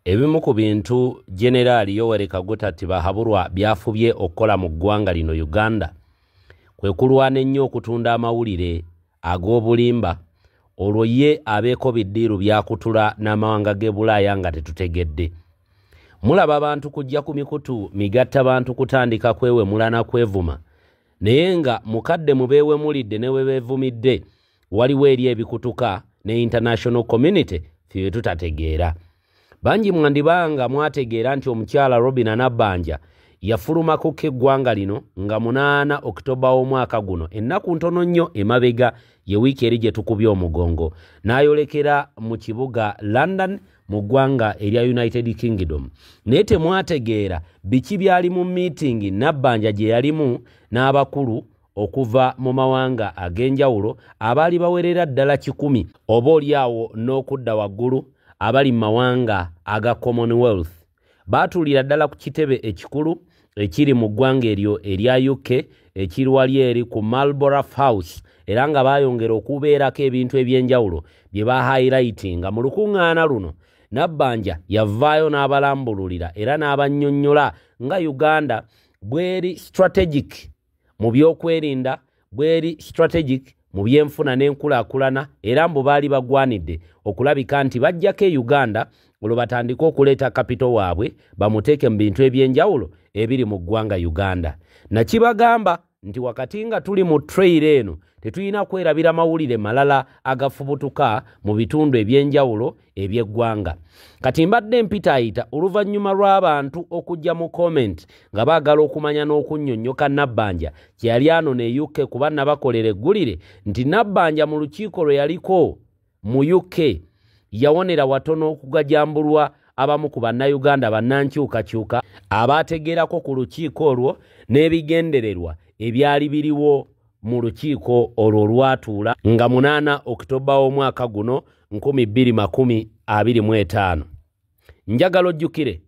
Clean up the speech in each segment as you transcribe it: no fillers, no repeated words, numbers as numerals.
Ebimu ku bintu Generaali Yoweri Kaguta Tibuhaburwa byafubye okukola mu ggwanga lino Uganda kwe kulwana ennyo okutunda amawulire ag'obulimba, olwo ye abeeko biddiiru byakutula n'amawanga g'e Bulaaya nga tetutegedde. Mulaba abantu kujja ku mikutu migatta bantu kutandika kwewemula na kwevuma, naye nga mukadde mubeewemulidde ne we beevumidde waliwo eri ebikutuka ne international community ffe bye tutategeera. Bangi mwandibanga mwategeera nti omukyala Robinah Nabbanja yafulumako eggwanga lino nga 8 Oktoba w'omwaka guno, ennaku ntono nnyo emabega ye wiiki eri gye tukubye omugongo, n'ayolekera mu kibuga London mu ggwanga erya United Kingdom. Naye temwategeera biki byali mu meeting Nabbanja gye yalimu n'abakulu okuva mu mawanga ag'enjawulo abaali bawerera ddala 100 oba oliawo n'okudda waggulu abali mu mawanga aga Commonwealth. Baatuulira ddala ku kitebe ekikulu ekiri mu ggwanga eryo erya UK ekiri wali eri ku Marlborough House, era nga baayongera okubeerako ebintu ebyenjawulo bye bahighlightinga mu lukuŋŋaana luno. Nabbanja yavaayo n'abalambululira era n'abannyonnyola nga Uganda bw'eri strategic mu byokwerinda, bw'eri strategic mu byenfuna n'enkulaakulana, era mbu baali bagwanidde okulabika nti bajjako e Uganda olwo batandike okuleeta kapito waabwe bamuteeke mu bintu ebyenjawulo ebiri mu ggwanga Uganda. Nakibagamba nti wakati nga tuli mu trail eno tetulina kwerabira mawulire malala agafubutuka mu bitundu ebyenjawulo eby'eggwanga. Kati mbadde mpitaayita oluvannyuma lw'abantu okujja mu comment nga baagala okumanya n'okunnyonnyoka Nabbanja kye yali anona e UK, kuba nabakolera eggulire nti Nabbanja mu lukiiko lwe yaliko mu UK yawonera watono okugajambulwa abamu ku bannayuganda bannankyukakyuka abaategeerako ku lukiiko olwo n'ebigendererwa ebyali biriwo mu lukiiko olwo olwatuula nga 8 Oktoba w'omwaka guno 2025. Njagala ojjukire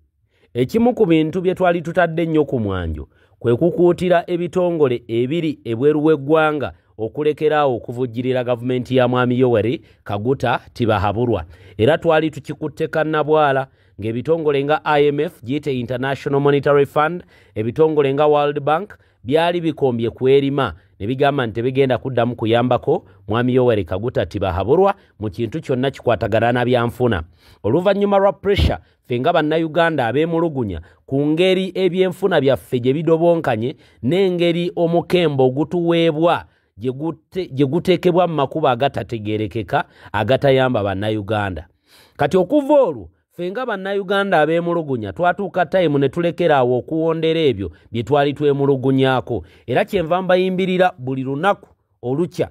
ekimu ku bintu bye twali tutadde ennyo ku mwanjo kwe kukuutira ebitongole ebiri ebweru w'eggwanga okulekeraawo okuvujjirira gavumenti ya Mwami Yoweri Kaguta Tibuhaburwa. Era twali tukikutte kannabwala ng'ebitongole nga IMF, giyite International Monetary Fund, ebitongole nga World Bank byali bikombye kwerima ne bigamba nti tebigenda kuddamu kuyambako Mwami Yoweri Kaguta Tibuhaburwa mu kintu kyonna kikwatagana na byanfuna. Oluvannyuma lwa pressure ffe nga bannayuganda abeemulugunya ku ngeri ebyenfuna byaffe gye bidobonkanye n'engeri omukembo ogutuweebwa gye guteekebwa mu makubo agatategeerekeka agatayamba bannayuganda. Kati okuva olwo ffe nga bannayuganda abeemulugunya twatuuka tayimu ne tulekera awo okuwondera ebyo bye twali twemulugunyaako. Era kyenva mbayimbirira buli lunaku olukya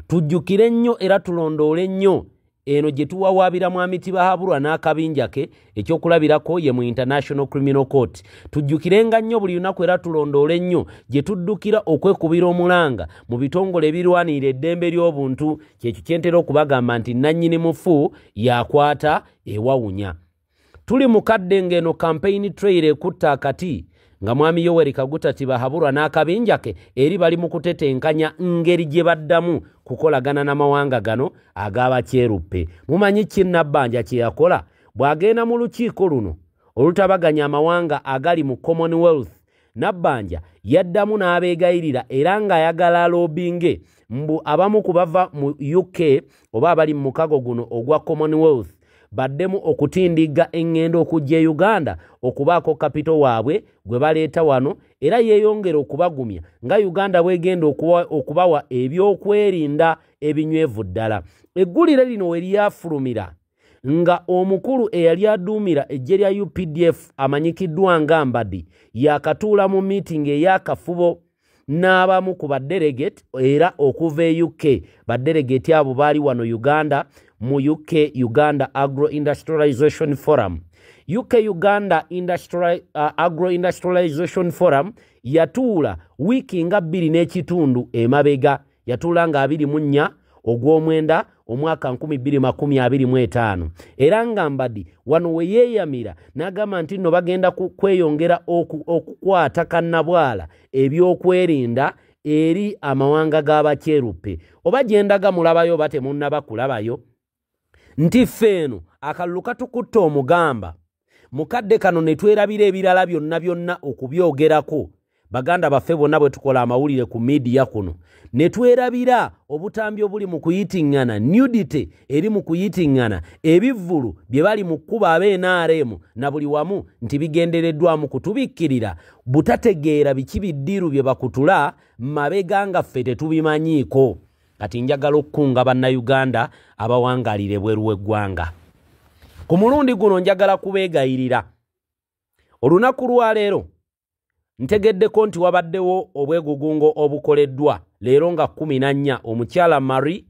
tujjukire nnyo era tulondoole nnyo eno gye tuwawaabira Mwami Tibuhaburwa n'akabinja ke, ekyokulabirako ye mu International Criminal Court. Tujjukirenga nnyo buli lunaku era tulondoole nnyo gye tuddukira okwekubira omulanga mu bitongole ebirwanirira eddembe ly'obuntu, kyekyo kye ntera okubagamba nti nannyini mufu yakwata ewawunya. Tuli mu kadde ng'eno campaign trail ekutta akati nga Mwami Yoweri Kaguta Tibuhaburwa n'akabinja ke eri bali mu kutetenkanya ngeri gye baddamu kukolagana n'amawanga gano ag'abakyeruppe. Mumanyi ki Nabbanja kye yakola bw'agenda mu lukiiko luno olutabaganya amawanga agali mu Commonwealth? Nabbanja yaddamu n'abeegayirira era ng'ayagala lobbyinge mbu abamu ku bava mu UK oba abali mu mukago guno ogwa Commonwealth baddemu okutindigga eŋŋendo okujja e Uganda okubaako kapito waabwe gwe baleeta wano, era yeeyongera okubagumya nga Uganda bw'egenda okubawa ebyokwerinda ebinywevu ddala. Eggulire lino we lyafulumira nga omukulu eyali aduumira eggye lya UPDF amanyikiddwa nga Mbadi yakatuula mu meeting ey'akafubo n'abamu ku badelegate era okuva e UK. Badelegate abo baali wano Uganda mu UK Uganda Agro Industrialization Forum. UK Uganda Agro Industrialization Forum yatuula wiiki nga 2.5 emabega, yatuula nga 24 ogw'omwenda omwaka 2025. Era nga Mbadi wano we yeeyamira n'agamba nti nno bagenda kweyongera okukwata kannabwala ebyokwerinda eri amawanga g'abakyeruppe. Oba gye ndaga mulabayo oba temunnaba kulabayo nti ffe eno akalulu katukutta omugamba Mukadde kano ne twerabira ebirala byonna byonna okubyogerako. Baganda baffe bonna bwe tukola amawulire ku media kuno, ne twerabira obutambi obuli mu kuyitiŋŋana, nudity eri mu kuyitiŋŋana, ebivvulu bye bali mu kkuba ab'NRM na buli wamu nti bigendereddwamu kutubikkirira butategeera biki biddiru bye bakutula mabega nga ffe tetubimanyiiko. Kati njagala okukunga Bannayuganda abawangaalira ebweru w'eggwanga. Ku mulundi guno njagala kubeegayirira. Olunaku lwaleero ntegeddeko nti wabaddewo obwegugungo obukoleddwa leero nga 14 omukyala Marie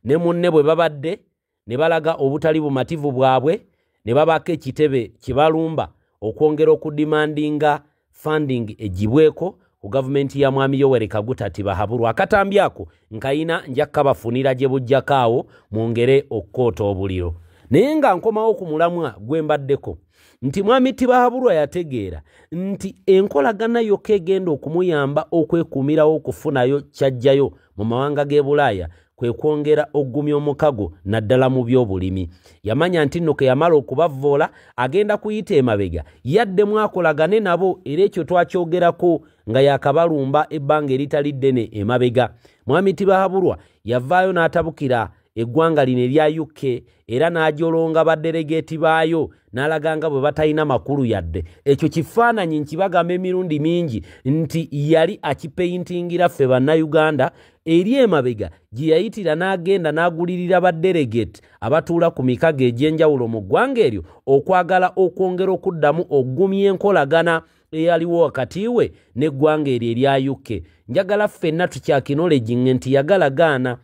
ne munne bwe babadde ne balaga obutali bumativu bwabwe ne babaako ekitebe kibalumba okwongera okudimandinga funding egibweko ku gavumenti ya Mwami Yoweri Kaguta Tibuhaburwa. Akatambi ako nkayina nja kukabafunira gye bujjako awo mwongere okukoota obuliro. Naye nga nkomawo ku mulamwa gwe mbaddeko nti Mwami Tibuhaburwa yategeera nti enkolagana yokka egenda okumuyamba okwekuumirawo okufunayo kyajjayo mu mawanga g'e Bulaaya kwe kwongera okugumya omukago naddala mu byobulimi. Yamanya nti nno ke yamala okubavvoola agenda kuyita emabega yaddemu akolagane nabo, era ekyo twakyogerako nga yakabalumba ebbanga eritali ddene emabega. Mwami Tibuhaburwa yavaayo n'atabukira eggwanga lino erya UK era n'ajolonga badderegeeti baayo n'alaga nga bwe batalina makulu yadde. Ekyo kifaananyi nkibagamba emirundi mingi nti yali akipeyintingira ffe Bannayuganda eri emabega gye yayitira n'agenda n'agulirira badderegate abatuula ku mikago egy'enjawulo mu ggwanga eryo okwagala okwongera okuddamu okugumya enkolagana eyaliwo wakati we n'eggwanga eryo erya UK. Njagala ffenna tukyacknowledginge nti yagalagaana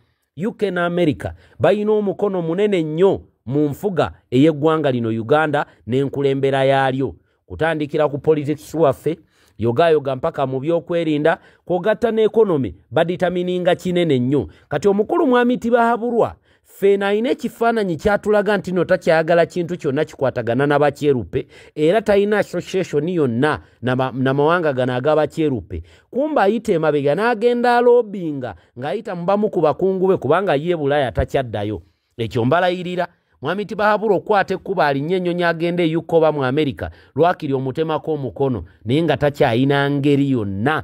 UK ne America balina omukono munene nnyo mu nfuga ey'eggwanga lino Uganda n'enkulembera yaalyo, kutandikira ku politics waffe yogayoga mpaka mu byokwerinda kwogatta n'economy baditamininga kinene nnyo. Kati omukulu Mwami Tibuhaburwa ffena alina ekifaananyi kyatulaga nti no takyayagala kintu kyonna kikwatagana n'abakyerupe era talina association yonna na mawanga gano ag'abakyerupe. Kumba ayita emabega n'agenda alobinga ng'ayita mu bamu ku bakungu be kubanga ye Bulaaya takyaddayo. Ekyo mbalayirira Mwami Tibuhaburwa okwata ekkubo alinnye ennyonyi agenda e UK oba mu America lwakiri omutemako omukono naye nga takyayina ngeri yonna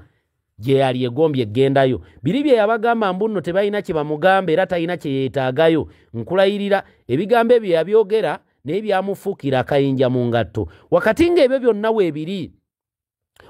gye yali egombye eggendayo. Biri bye yabagamba mbu nno tebalina kye bamugamba era talina kye yeetaagayo. Nkulayirira ebigambo ebyo yabyogera naye byamufuukira akayinja mu ngatto. Wakati ng'ebyo byonna weebiri,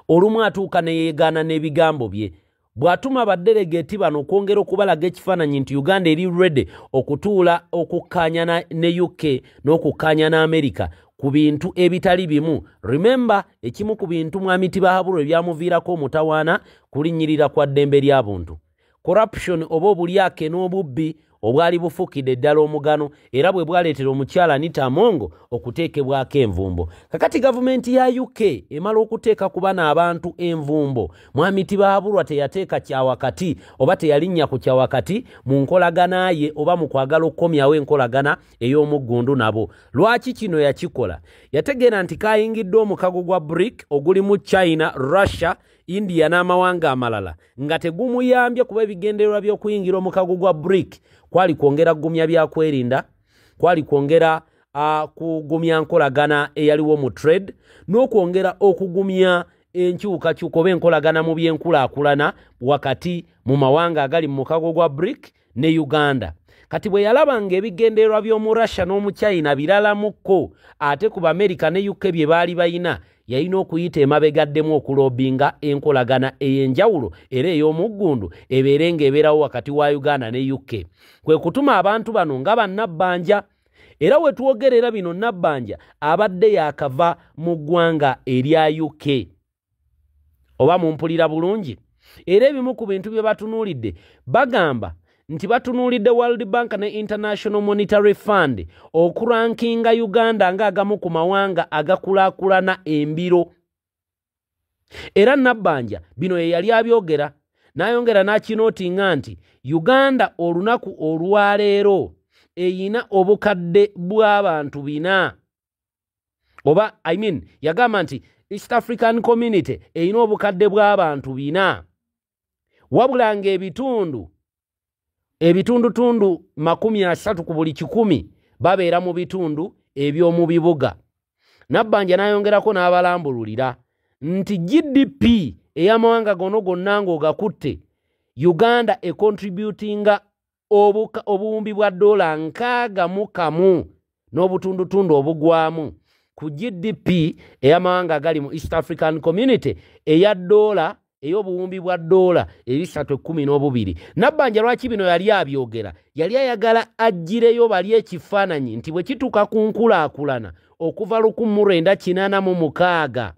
olumu atuuka ne yeegaana n'ebigambo bye. Bw'atuma badderegeeti bano okwongera okubalaga ekifaananyi nti Uganda eri ready okutuula okukkaanya ne UK n'okukkaanya ne America ku bintu ebitali bimu. Remember, ekimu ku bintu Mwami Tibuhaburwa ebyamuviirako omutawaana kulinnyirira kwa ddembe ly'abuntu, corruption oba obulyake n'obubbi obwali bufukidde ddala omugano era bwe bwaleetera omukyala Anita Among okuteekebwako envumbo. Kakati gavumenti ya UK emala okuteeka ku bano abantu envumbo, Mwami Tibuhaburwa teyateeka kyawakati oba teyalinnya ku kyawakati mu nkolagana ye oba mu kwagala okukomyawo enkolagana ey'omuggundu nabo. Lwaki kino yakikola? Yategeera nti kayingidde omukago gwa BRIC ogulimu China, Russia, India n'amawanga amalala nga tegumuyambye kuba ebigendererwa by'okuyingira omukago gwa BRIC kwali kwongera kugumya byakwerinda, kwali kwongera kugumya nkolagana eyaliwo mu trade n'okwongera okugumya enkyukakyuka oba enkolagana mu byenkulaakulana wakati mu mawanga agali mu mukago gwa BRIC ne Uganda. Kati bwe yalaba ng'ebigendererwa by'omu Russia n'omu China biralamuko ate ku America ne UK bye baali bayina, yalina okuyita emabega addemu okulobinga enkolagana ey'enjawulo era ey'omuggundu ebeere ng'ebeerawo wakati wa Uganda ne UK. Kwe kutuma abantu bano nga bannabbanja, era we twogerera bino Nabbanja abadde yakava mu ggwanga erya UK. Oba mumpulira bulungi? Era ebimu ku bintu bye batunuulidde bagamba nti batunuulidde World Bank ne International Monetary Fund okurankinga Uganda ng'agamu ku mawanga agakulaakulana embiro. Era Nabbanja bino ye yali abyogera n'ayongera n'akinootinga nti Uganda olunaku olwaleero eyina obukadde bw'abantu 4 oba I mean yagamba nti East African Community eyina obukadde bw'abantu 4 wabula ng'ebitundu ebitundutundu 30 ku buli 100 babeera mu bitundu eby'omu bibuga. Nabbanja n'ayongerako n'abalambululira nti GDP ey'amawanga gono gonna ng'ogakutte, Uganda econtributinga obuwumbi bwa dola 61 n'obutundutundu obugwamu ku GDP ey'amawanga agali mu East African Community eya dola ey'obuwumbi bwa dola 312. Nabbanja lwaki bino yali abyogera? Yali ayagala aggireyo bali ekifaananyi nti bwe kituuka ku nkulaakulana okuva 1986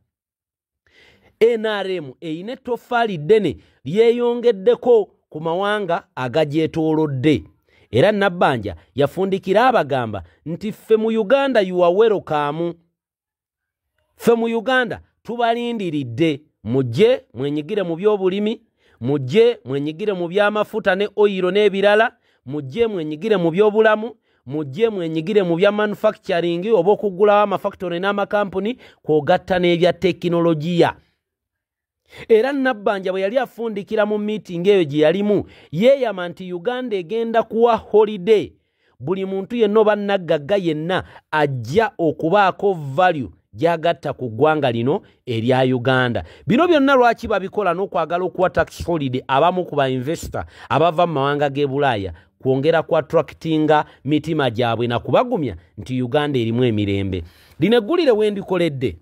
NRM eyina ettoffaali ddene lyeyongeddeko ku mawanga agagyetoolodde. Era Nabbanja yafundikira abagamba nti ffe mu Uganda you are welcome, ffe mu Uganda tubalindiridde, mujje mwenyigire mu byobulimi, mujje mwenyigire mu byamafuta ne oyiro n'ebirala, mujje mwenyigire mu byobulamu, mujje mwenyigire mu bya manufacturing oba okuggulawo amafactory n'amakampuni kw'ogatta n'ebya tekinologiya. Era Nabbanja bwe yali afundikira mu meeting eyo gye yalimu, yeeyama nti Uganda egenda kuwa holiday buli muntu yenna oba naggagga yenna ajja okubaako value gy'agatta ku ggwanga lino erya Uganda. Bino byonna lwaki babikola n'okwagala okuwa tax holiday abamu ku ba investor abava mu mawanga g'e Bulaaya, kwongera ku attractinga mitima gyabwe na kubagumya nti Uganda erimu emirembe. Lino eggulire we ndikoledde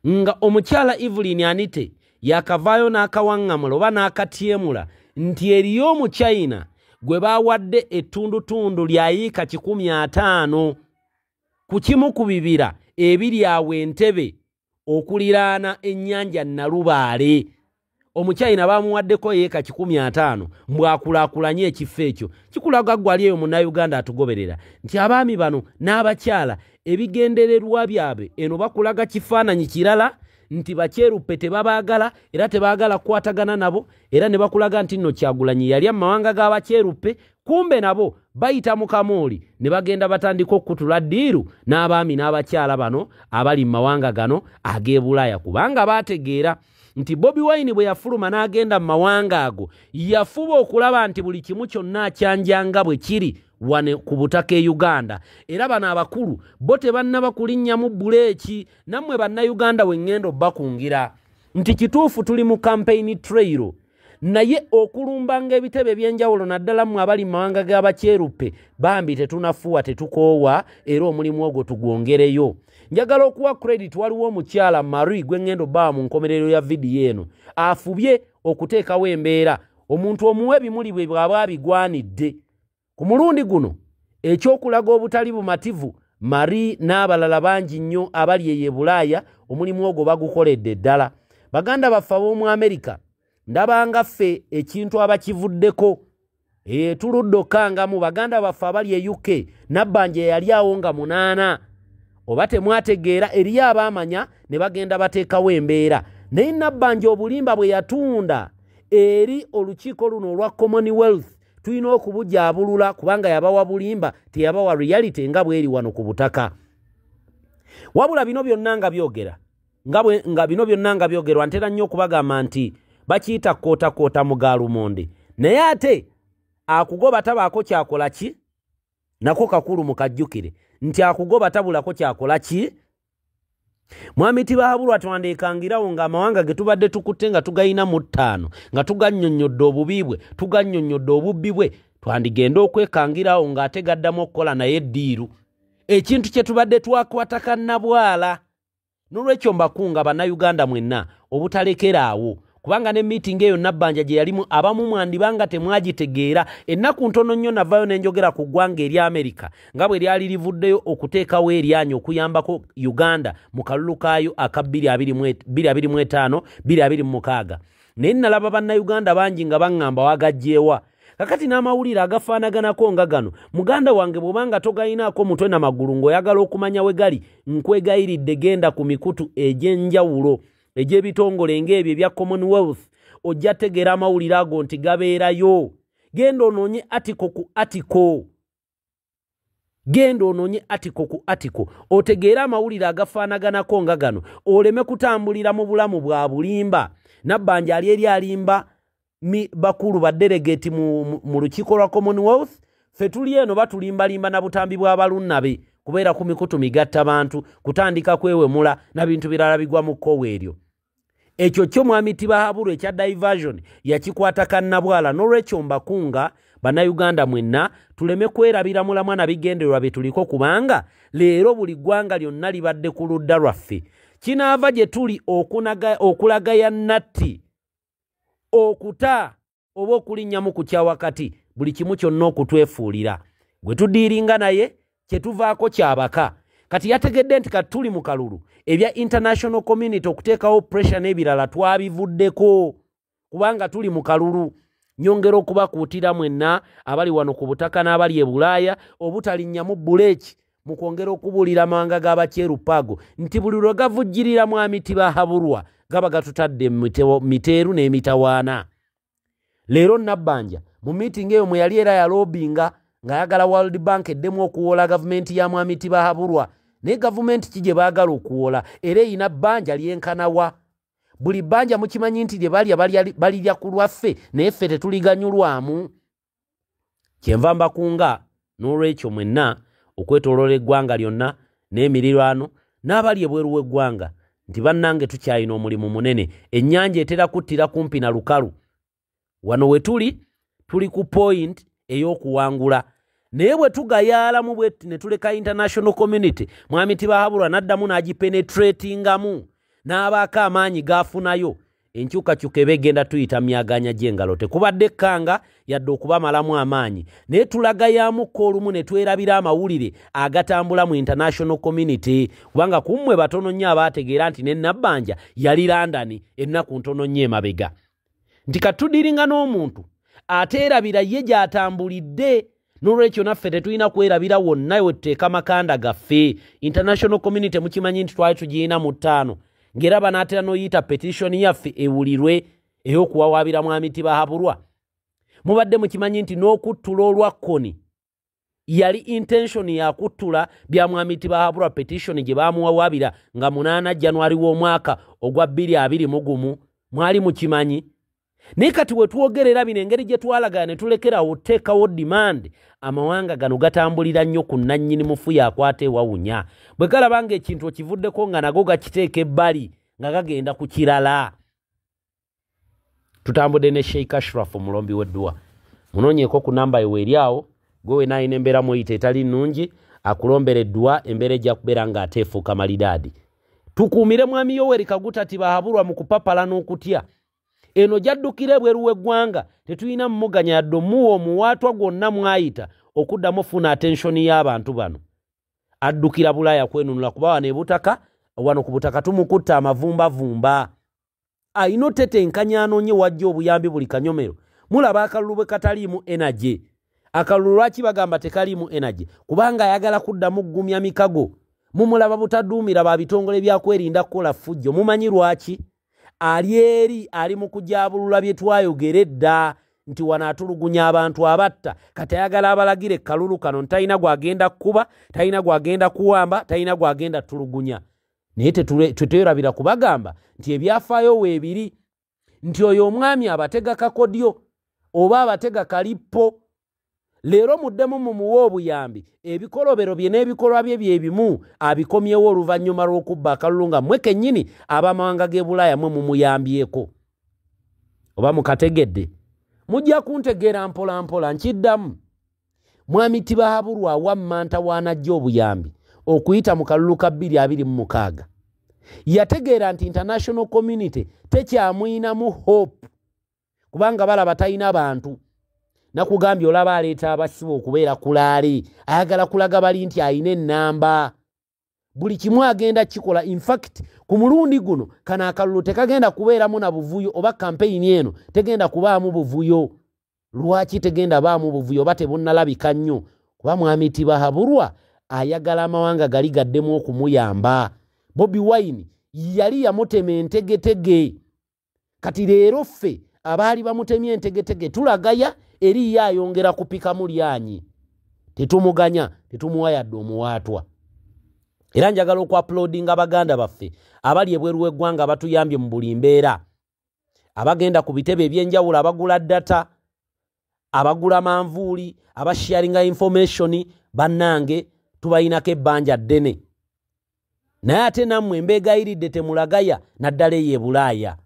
nga omukyala Evelyn Anite yakavaayo n'akawaŋŋamula oba n'akatyemula nti eriyo Omuchina gwe baawadde ettundutundu lya yiika 150 ku kimu ku bibira ebiri awo Entebbe okuliraana ennyanja Nalubaale. Omuchina baamuwaddeko yiika 150 mbw'akulaakulanye ekifo ekyo. Kikulaga ggwe ali eyo Munnayuganda atugoberera nti abaami bano n'abakyala ebigendererwa byabwe eno bakulaga kifaananyi kirala nti bakyeruppe tebabaagala era tebaagala kukwatagana nabo, era ne bakulaga nti nno Kyagulanyi yali mu mawanga g'abakyeruppe, kumbe nabo bayita mu kamooli ne bagenda batandika okukutula ddiiru n'abaami n'abakyala bano abali mu mawanga gano ag'e Bulaaya, kubanga baategeera nti Bobi Wine bwe yafuluma n'agenda mu mawanga ago yafuba okulaba nti buli kimu kyonna akyanjanga bwe kiri wane ku butaka e Uganda. Era bano abakulu bo tebannaba kulinnyamu buleeki. Nammwe Bannayuganda we ŋŋenda obbakungira nti kituufu tuli mu campaign trail, naye okulumbanga ebitebe eby'enjawulo naddala mmwe abali mu mawanga g'abakyeruppe bambi tetunafuwa, tetukoowa, era omulimu ogwo tugwongereyo. Njagala okuwa credit, waliwo omukyala Marie gwe ŋŋenda obbawa mu nkomerero ya vidiyo eno, afubye okuteekawo embeera omuntu omuwa ebimuli bwe bw'aba abigwanidde. Ku mulundi guno ekyokulaga obutali bumativu, Marie n'abalala bangi nnyo abali eyo e Bulaaya omulimu ogwo bagukoledde ddala. Baganda baffe ab'omu Amerika, ndabanga ffe ekintu abakivuddeko tuludde okkangamu. Baganda baffe abali e UK, Nabbanja eyali awo nga 8 oba temwategeera, eriyo abaamanya ne bagenda bateekawo embeera. Naye Nabbanja obulimba bwe yatunda eri olukiiko luno olwa Commonwealth tulina okubujaabulula, kubanga yabawa bulimba, teyabawa reality nga bweri wano ku butaka. Wabula bino byonna nga byogera nga bino byonna nga byogerwa, ntera nnyo okubagamba nti bakiyita kootakoota mu gaalumonde, naye ate akugoba tabaako kyakola ki nako kakulu mukajjukire nti akugoba tabulako kyakola ki. Mwami Tibahabulwa twandeekangirawo ng'amawanga ge tubadde tukutte nga tugayina mu 5 nga tugannyonnyodde obubi bwe, tugannyonnyodde obubbi bwe, twandigenda okwekangirawo ng'ate gaddamu okukola naye eddiiru, ekintu kye tubadde twakwata kannabwala. N'olwekyo mbakunga Bannayuganda mwenna obutalekeraawo, kubanga ne meeting eyo Nabbanja gye yalimu abamu mwandibanga temwagitegeera. Ennaku ntono nnyo navaayo ne njogera ku ggwanga erya Amerika nga bwe lyali livuddeyo okuteekawo eryanyi okuyambako Uganda mu kalulu kaayo aka 2025 2026. Naye nalaba Bannayuganda bangi nga baŋŋamba wagaggyewa. Kakati n'amawulire agafaanaganako nga gano, muganda wange bw'obanga togayinaako mutwe na magulu ng'oyagala okumanya we gali, nkwegayiridde genda ku mikutu egy'enjawulo egy'ebitongole ng'ebyo ebya Commonwealth, ojja tegeera amawulire ago nti gabeerayo. Genda onoonye article ku article, genda onoonye article ku article, otegeere amawulire agafaanaganako nga gano, oleme kutambulira mu bulamu bwa bulimba. Nabbanja ali eri alimba bakulu ba delegate mu lukiiko lwa Commonwealth, ffe tuli eno batulimbalimba na butambi bw'abalunnabe. kubeera ku mikutu migatta bantu, kutandika kwewemula na bintu birala bigwa mu kkowe eryo. Ekyo kyo Mwami Tibahaburwa ekya diversion yakikwata kannabwala. N'olwekyo mbakunga Bannayuganda mwenna tuleme kwerabira mulamwa na bigendererwa bye tuliko, kubanga leero buli ggwanga lyonna libadde ku ludda lwaffe. Kinaava gye tuli okulagaya natti, okuta oba okulinnyamu ku kyawakati, buli kimu kyonna okutwefuulira. Gwe tudiiringa naye kye tuvaako kyabaka. Kati yategedde nti kati tuli mu kalulu, ebya international community okuteekawo pressure n'ebirala twabivuddeko kubanga tuli mu kalulu. Nyongera okubakuutira mwenna abali wano ku butaka n'abali e Bulaaya obutalinnyamu buleeki mu kwongera okubuulira amawanga g'abakyerupago nti buli lwe gavujjirira Mwami Tibahaburwa gaba gatutadde miteeru n'emitawaana. Leero Nabbanja mu meeting eyo mwe yali era yalobinga ng'ayagala World Bank eddemu okuwola gavumenti ya Mwami Tibahaburwa, naye gavumenti ki gye baagala okuwola era eyina bbanja lyenkanawa? Buli bbanja mukimanyi nti lye balya balirya ku lwaffe, naye ffe tetuliganyulwamu. Kyenva mbakunga n'olwekyo mwenna okwetooloola eggwanga lyonna n'emirirwano n'abali ebweru w'eggwanga nti bannange tukyalina omulimu munene. Ennyanja etera kuttira kumpi na lukalu. Wano we tuli, tuli ku point ey'okuwangula, naye bwe tugayaalamu bwe ne tuleka international community, Mwami Tibahaburwa n'addamu n'agipenetratingamu n'abaako amaanyi g'afunayo, enkyukakyuka eba egenda tuyita myaganya gy'engalo. Tekubadde kkanga yadde okubamalamu amaanyi, naye tulagayamukko olumu ne twerabira amawulire agatambula mu international community, kubanga ku mmwe batono nnyo abaategeera nti ne Nabbanja yali London ennaku ntono nnyo emabega, nti katudiringa n'omuntu ateerabira ye gy'atambulidde. N'olwekyo naffe tetulina kwerabira wonna we tuteeka makanda gaffe. International community mukimanyi nti twali tugiyina mu 5, ng'era banaatera n'oyita petition yaffe ewulirwe ey'okuwawaabira Mwami Tibahaburwa. Mubadde mukimanyi nti n'okuttula olwa Kkoni yali intention yakuttula bya Mwami Tibahaburwa, petition gye baamuwawaabira nga 8 January w'omwaka ogwa 2021. Mwali mukimanyi. Naye kati we twogerera bino engeri gye twalagana ne tulekerawo oteekawo demand, amawanga gano gatambulira nnyo ku nnannyini mufu yakwata ewawunya. Bwe galaba ng'ekintu okivuddeko nga nago gakiteeka ebbali nga gagenda ku kirala. Tutambudde ne Sheikh Ashraf omulombi w'edduwa. Munoonyeeko ku namba ye weeri awo, gwe wenna alina embeera mw'oyita etali nnungi, akulombera edduwa, embeera ejja kubeera ng'ate efuuka malidaadi. Tukuumire Mwami Yoweri Kaguta Tibahaburwa mu kupapala n'okutya. Eno gyaddukira ebweru w'eggwanga tetulina mumuganya yadde omuwa omuwaatwa gwonna mwayita okuddamu ofuna attention y'abantu bano. Addukira Bulaaya kwenunula kuba wano ebutaka, wano ku butaka tumukutta amavumbavumba. Ayina otetenkanya anoonye wajja obuyambi buli kanyomero. Mulaba akalulu bwe kataliimu energy. Akalulu lwaki bagamba tekaliimu energy? Kubanga ayagala kuddamu ggumya mikago. Mumulaba butaduumira ba bitongole byakwerinda kukola ffujjo. Mumanyi lwaki? Ali eri ali mu kujabulula bye twayogera edda nti wano atulugunya abantu abatta. Kati ayagala abalagire ekkalulu kano ntalina gw'agenda kkuba, talina gw'agenda kuwamba, talina gw'agenda tulugunya. Naye tetwerabira kubagamba nti ebyafaayo weebiri, nti oyo omwami abatega kakodyo oba abatega kalippo. Leero muddemu mumuwe obuyambi, ebikolobero bye n'ebikolwa bye bye bimu abikomyewo oluvannyuma lw'okubba akalulu nga mmwe kennyini ab'amawanga g'e Bulaaya mwe mumuyambyeko. Oba mukategedde? Mujja kuntegeera mpola mpola. Nkiddamu, Mwami Tibahaburwa awammanta w'anajja obuyambi okuyita mu kalulu ka 2026. Yategeera nti international community tekyamuyinamu hope kubanga balaba talina bantu. Nakugambye olaba aleeta abasibe okubeera kulaale, ayagala kulaga bali nti ayina ennamba. Buli kimu agenda kikola. In fact ku mulundi guno kano akalulu tekagenda kubeeramu na buvuyo, oba kampeyini eno tegenda kubaamu buvuyo. Lwaki tegenda baamu buvuyo oba tebunnalabika nnyo? Kuba Mwami Tibahaburwa ayagala amawanga gali gaddemu okumuyamba. Bobi Wine yali yamutema entegetege. Kati leero ffe abaali bamutemye entegetege tulagaya eri ye ayongera kupikamu lyanyi. Tetumuganya, tetumuwa yadde omuwaatwa. Era njagala okuuploadinga baganda baffe abali ebweru w'eggwanga batuyambye mu buli mbeera, abagenda ku bitebe ebyenjawulo, abagula data, abagula manvuuli, abasharinga information. Bannange Tubayinako ebbanja ddene. Naye ate nammwe mbeegayiridde temulagaya naddala eyo e Bulaaya.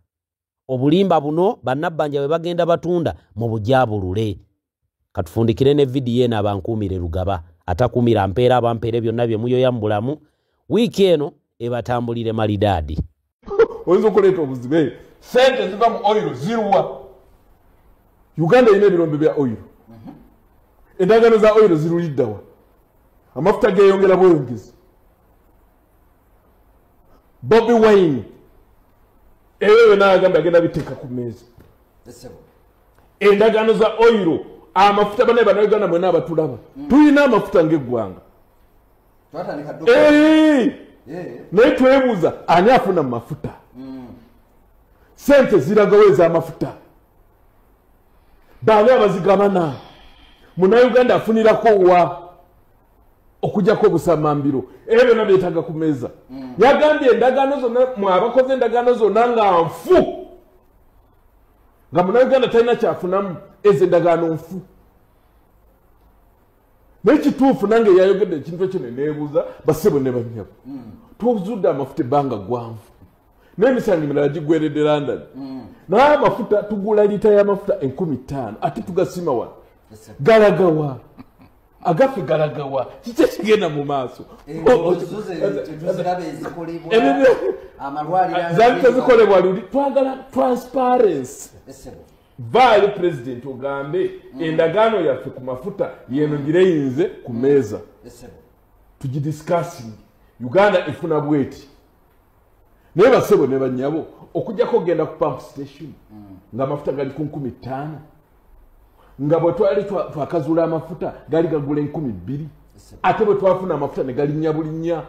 Obulimba buno bannabbanja bwe bagenda batunda mu bujaabulule. Katufundikire ne vidiyo eno abankuumire Lugaba. Atakuumira mpeera abampeere byonna bye muyoya mu bulamu. Wiiki eno ebatambulire malidaadi. Oyinza okuleeta obuzibu. Sente ziva mu oil ziruwa. Uganda erina ebirombe bya oil. Endagaano za oil ziruliddawa. Amafuta geeyongera bweyongezi. Bobi Wine ebyo byonna agambye agenda biteeka ku mmeeza. Endagaano za oil, amafuta banaye Bannayuganda mwenna abatulaba. Tulina amafuta ng'eggwanga. Naye twebuuza ani afuna mu mafuta. Sente ziragawo ez'amafuta. Baani abazigabana? Munnayuganda afunirako wa okujjako obusamambiro. Ebyo byonna byetaaga ku mmeeza. Yagambye endagaano zonna mwe abakoze endagaano zonna nga nfu. Nga munnayuganda talina kyafunamu, ezo endagaano nfu. Naye kituufu nange yayogedde ekintu ekyo ne neebuuza bassebo ne bannyabo. Tuzudde amafuta ebbanga ggwanvu. N'emisango emirala giggweredde London. Naye amafuta tugula liita y'amafuta 5,000 ate tugasima wano. Galagawa. Agaffe galagawa. Kiki ekigenda mu maaso? Zaali tezikolebwa luli. Twagala transparency. Vaayo Pulezidenti ogambe endagaano yaffe ku mafuta yeno ngireyinze ku mmeeza. Tugidiscussing. Uganda efuna bweti. Naye bassebo ne bannyabo okujjako okugenda ku pump station ng'amafuta gali ku 5,000. Nga bwe twali twakazuula amafuta gaali gagula 2,000. Ate bwe twafuna amafuta ne galinnya bulinnya.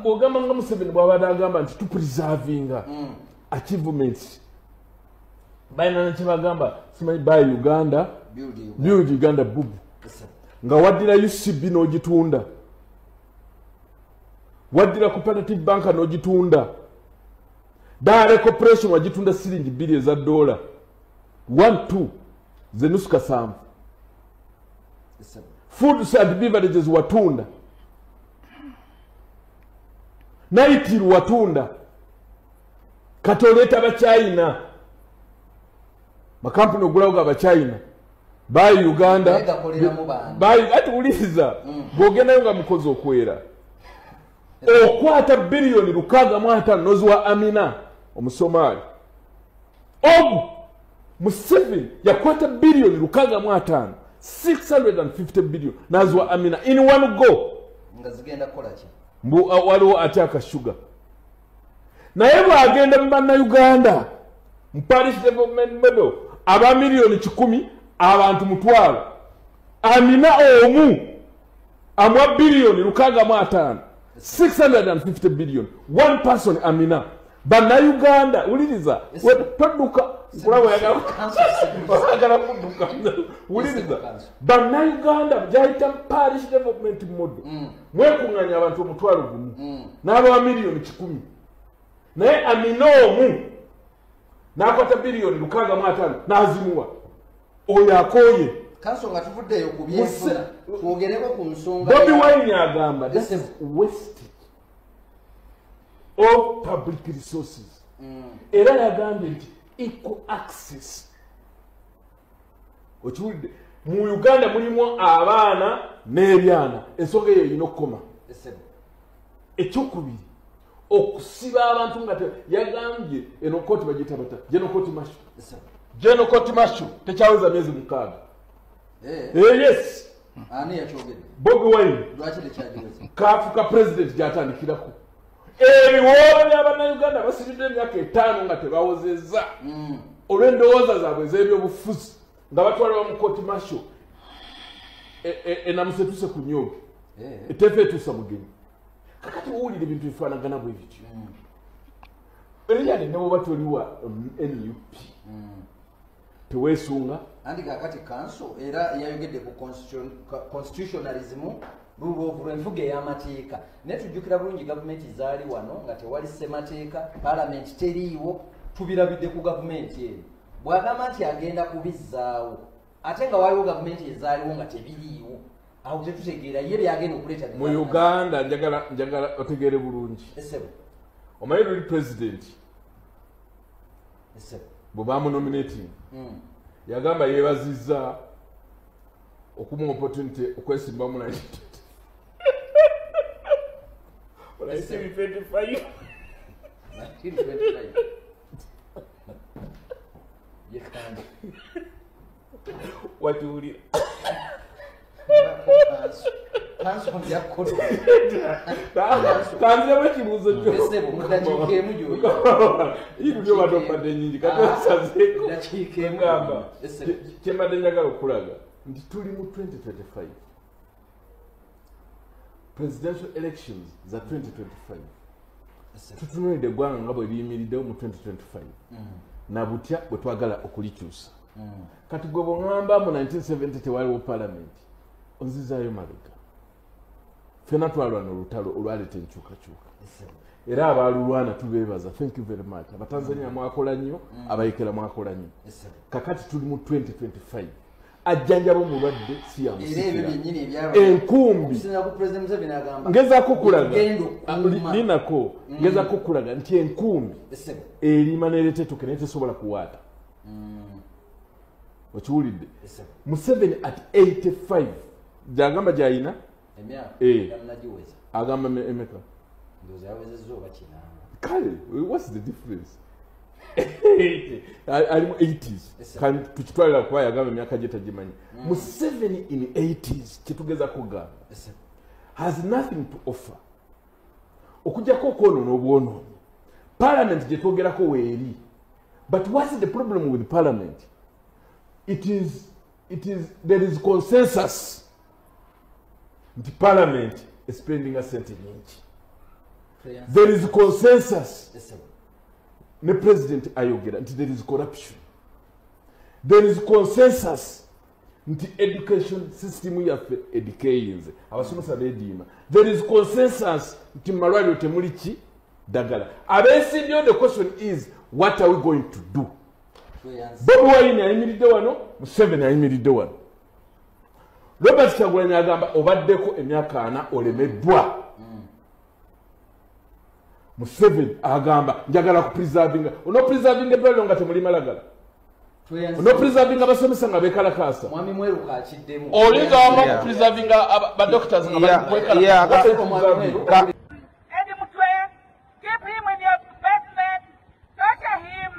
Bw'ogamba nga Museveni bw'abadde agamba nti tupreservinga achievements. Balina ne kye bagamba simanyi buy Uganda, build Uganda bubu. Nga waddira UCB n'ogitunda. Waddira Cooperative Bank n'ogitunda. Dare Corporation wagitunda siringi 2 eza dola. 1 2 ze nusu kasanvu. Food and beverages watunda. Naitiru watunda. Kati oleeta Abachina. Makampuni ogulawo Abachina. Buy Uganda. Buy ati uliza. Bw'ogendayo nga mukozi okwera. Okwata biliyoni 605 n'oziwa Amina Omusomaali. Ogu Museveni yakwata biliyoni 605 650 billion n'aziwa Amina in one go. Nga zigenda kukola ki? Mbu waliwo atyaka sugar. Naye bw'agenda mu Bannayuganda mu Parish Development Model aba miliyoni 100 abantu 5,000. Amina omu amwa biliyoni 605 650 billion. One person Amina. Bannayuganda uliriza todduka nkulaba oyagala kudduka uliriza. Bannayuganda gyayita Parish Development Model. Mwekuŋŋaanya abantu 1,000 n'abawa miliyoni 100. Naye Amina omu n'akwata biliyoni 605 n'azimuwa. Oyo akooye. Kanso nga tuvuddeyo ku byenfuna twogereko ku nsonga. Bobi Wine agamba this is wastage of public resources. Era yagambye nti equal access. Okiwulidde mu Uganda mulimu abaana n'ebyana. Ensonga eyo erina okukoma. Ekyokubiri okusiba abantu nga yagambye eno kooti bagiyita bata General Court Martial. General Court Martial tekyaweza myezi 6. Yes. Ani yakyogedde? Bobi Wine. Lwaki tekyagiweza? Kafuka president gy'atandikirako. Ebiwoobe by'Abannayuganda basibidde emyaka 5 nga tebawozezza. Olw'endowooza zaabwe ez'ebyobufuzi nga batwalibwa mu court martial. Enamusetuse ku nnyoge. Eteefa etuusa mugenyi. Kakati owulira ebintu bifaanagana bwe bityo. Really ne bw'oba toli wa NUP. Teweesunga. Andi kakati kanso era yayogedde ku constitutionalism rule of enfuga ey'amateeka. Naye tujjukira bulungi gavumenti zaali wano nga tewali ssemateeka, paalamenti teriiwo, tubirabidde ku gavumenti eno. Bw'agamba nti agenda kubizzaawo Ate nga waliwo gavumenti ezaaliwo nga tebiriiwo. Awo tetutegeera ye byagenda okuleeta. Mu Uganda njagala otegeere bulungi. Omanyi luli president bwe bamunominating yagamba yeebazizza okumuwa opportunity okwesimba mu 1925. Wakiwulira? Kanziremu ekibuuzo kyo obadde ombadde nyingi katosazeeko. Gamba kyembadde njagala okulaga nti tuli mu 2025 presidential elections za 2025. Tutunuulidde eggwanga nga bwe liyimiriddewo mu 2025 na butya bwe twagala okulikyusa. Kati gwe bw'oŋŋamba mu 1970 tewaliwo parliament, onzizaayo mabega. Ffenna twalwana olutalo olwaleeta enkyukakyuka, era abaalulwana tubeebaza, thank you very much. Abatanzania mwakola nnyo, abayekera mwakola nnyo. Kakati tuli mu 2025, ajjanjaba omulwadde si yamusikira enkumbi. Ngezaako kulaga linako, ngezaako kulaga nti enkumbi erima nereeta etooke naye tesobola kuwaata. Okiwulidde? Museveni at 85 gyagamba gyayina agamba emeka? Kale what's the difference? Ali mu 80s, tukitwalira kuba yagamba emyaka gye tagimanyi. Museveni in 80s, kyetugeza kugamba, has nothing to offer okujjako okwonoona obwonoonyi. Parliament gye twogerako weeri, but what's the problem with parliament? It is there is consensus nti parliament spending sente nyingi. There is consensus ne president ayogera nti there is corruption. There is consensus nti education system yaffe edecayinze, abasomesa beediima. There is consensus nti mu malwaliro temuli ki ddagala. Abeesimbyewo, the question is, what are we going to do? Bobi Wine ayimiridde wano, Museveni ayimiridde wano. Robert Kyagulanyi agamba obaddeko emyaka 40 olemeddwa. Museveni agamba njagala kupreservinga. Onopreservinga eddwaliro nga temuli malagala? Onopreservinga abasomesa nga bekalakasa? Mwami Mweruka akiddemu. Oyinza wama kupreservinga badoctors nga bali kwekalakasa? Eddie Mutwe, keep him in your basement, torture him.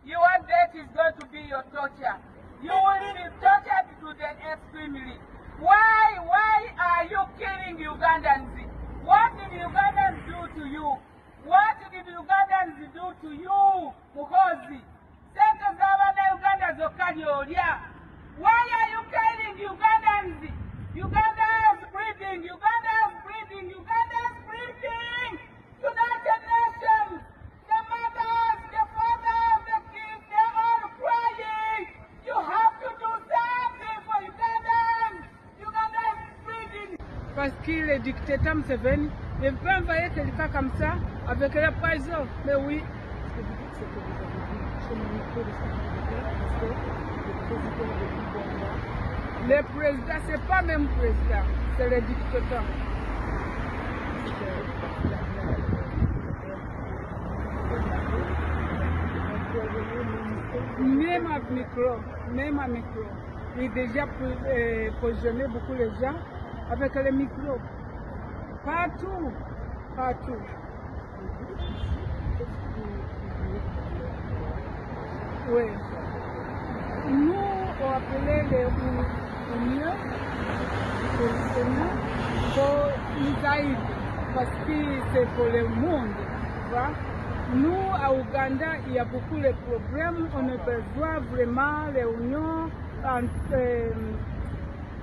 Your death is going to be your torture. You will be tortured to the extremely. Why are you killing Ugandans? What did Ugandans do to you? What did Ugandans do to you, Muhoozi? Sente z'abannayuganda zokka ly'olya. Why are you killing Ugandans? Uganda is breathing, Uganda is breathing, Uganda is breathing. United Nations, the mothers, the fathers, the kids, they're all crying. You have to do something for Ugandans. Uganda is breathing. Parce que le dictateur Museveni ne peut envoyer quelqu'un comme ça avec la poison. Mais oui. Ce que vous avez dit sur le micro de parce que le président de l'Ouganda. Le président, c'est pas même président, c'est le dictateur. Même à micro, même à micro. Il a déjà positionné beaucoup de gens avec le micro. Partout, partout. Oui. Nous, on appelait les mieux, pour nous aider, parce que c'est pour le monde. Tu vois? Nous, à Ouganda, il y a beaucoup de problèmes. On a besoin vraiment de réunions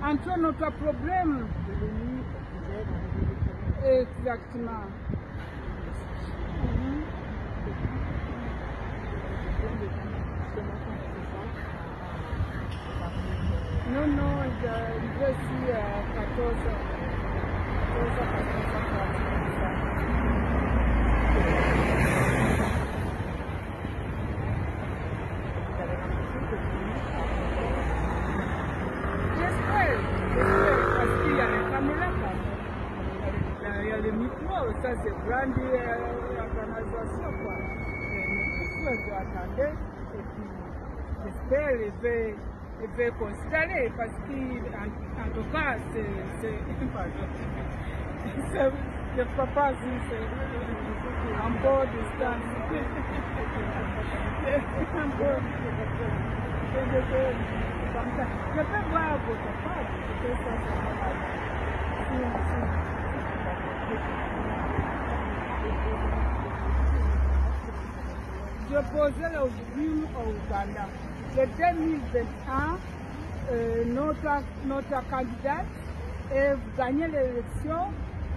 entre notre problème. Exactement. Non, non, je suis à 14 14 14 14. Vous avez l'impression que l'ONU a Congo, ça c'est grande organisation, quoi. Et nous tous, attendez, et puis j'espère qu'il va considérer, parce qu'en tout cas, c'est pardon. Je ne peux pas dire, c'est un peu distance. Un peu. Je peux voir votre page, peut-être ça, c'est pas mal. Je posais le crime au Ouganda. Le 2021, notre candidate a gagné l'élection,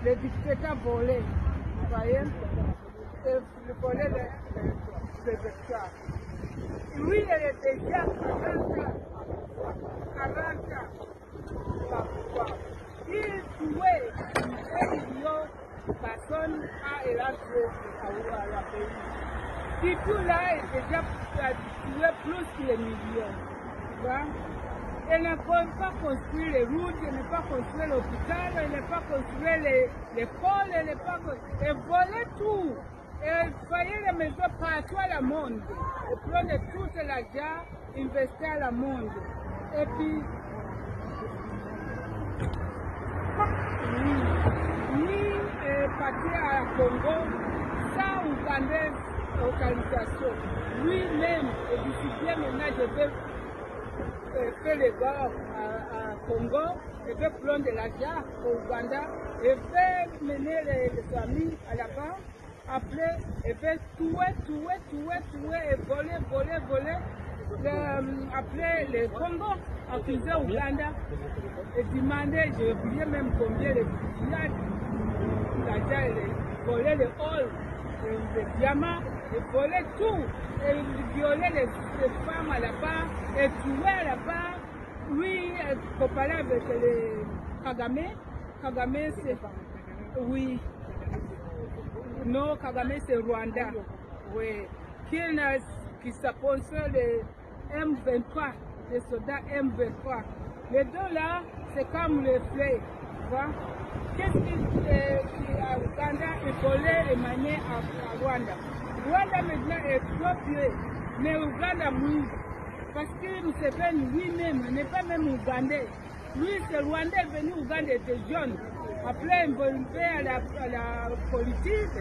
le dictateur volé. Vous voyez, il volait les victoires. Lui, il est déjà 40 ans. Il tuait 1 million de personnes à Elatro, à la pays. Depuis là, il est déjà tué plus que les millions. Tu vois? Elle ne peut pas construire les routes, elle ne peut pas construire l'hôpital, elle ne peut pas construire l'école, elle ne peut pas construire. Elle volait tout. Elle voyait les maisons partout à la monde. Elle prenait tout l'argent, investait à la monde. Et puis, oui, partir à Congo sans Ougandaise organisation. Lui-même, et décidé maintenant, je vais faire les gars à Congo, je vais prendre de l'argent au Ouganda, je vais mener les amis à la banque. Après, je vais tuer, et voler. Après, le Congo accusait Ouganda et demandait, j'ai oublié même combien les l'argent, voler les or, les diamants, et voler tout, et violer les femmes là-bas, et tuer là-bas. Lui, comparé avec les Kagame, Kagame c'est. Oui. Non, Kagame c'est Rwanda. Oui. Qui sponsor les M23, les soldats M23. Les deux là, c'est comme les fleurs. Tu vois? Qu'est-ce qui à Ouganda est volé et manié à Rwanda? Rwanda maintenant est trop vieux, mais Ouganda oui. Parce que Museveni lui-même n'est pas même Ougandais. Lui, c'est Rwandais venu Ouganda, était jeune. Après, il volait à la politique.